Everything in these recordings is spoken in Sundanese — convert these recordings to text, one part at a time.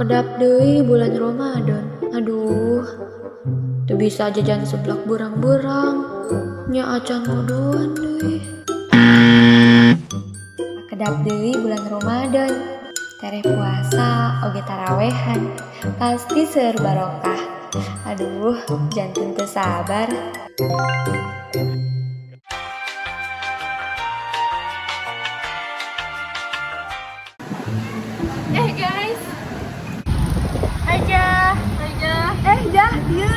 Sakedap deui bulan Ramadan. Aduh, teu bisa jajan seblak berang-berang. Nya acan kodoan deui. Sakedap deui bulan Ramadan. Tereh puasa oge tarawehan. Pasti seueur barokah. Aduh, janten teu sabar. Eh guys. Hai Jah. Hai Jah. Eh Jah, dieu.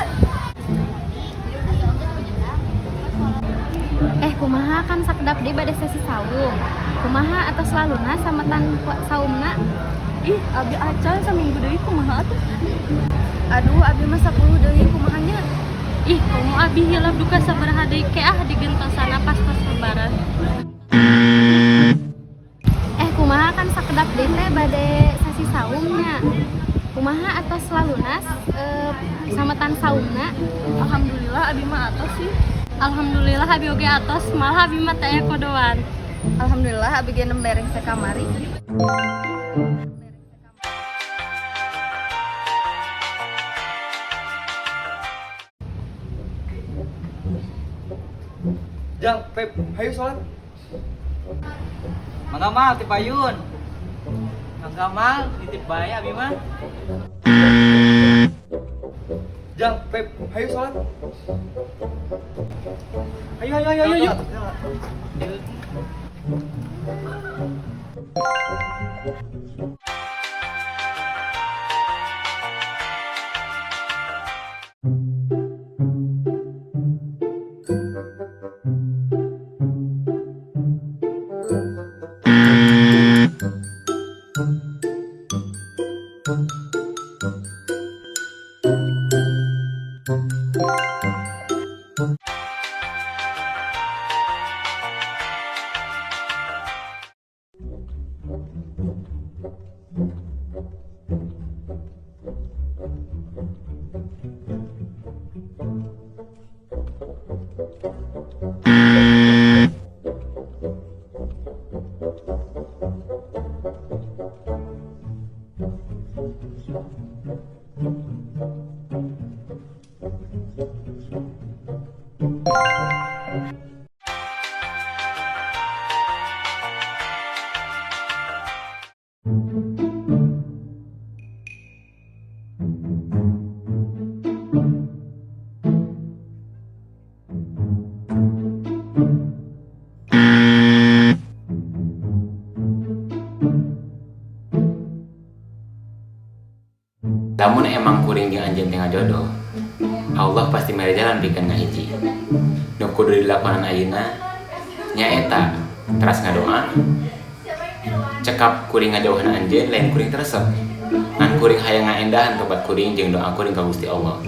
Eh kumaha kan sakedap deui bade sesi saum. Kumaha atos laluna sametan saumna? Ih, abi acan saminggu deui, kumaha atuh? Aduh, abi mah 10 deui, kumaha nya? Ih, komo abi hilap duka sabaraha deui ke ah digentosana pas tos lebaran. Eh kumaha kan sakedap deui teh bade sasi saumnya. Kumaha atos lalunas sametan saumna? Alhamdulillah abi mah atos sih. Alhamdulillah abi oge atos, malah abi mah teh kodoan. Alhamdulillah abi ge nembe rengse kamari. Jang, Pep, hayu sholat. Mangga Mal ti payun. Mangga Mal nitip bae abi mah. Jang, Pep, hayu sholat. Ayo ayo ayo ayo. Lamun emang kuring jeung anjeun teh ngajodoh, Allah pasti mere jalan pikeun ngahiji. Nu kudu dilakonan ayeuna nyaeta teras ngadoa, cekap kuring ngajauhan anjeun lain kuring teu resep. Ngan kuring hayang ngaendahan tobat kuring jeung doa kuring ka Gusti Allah.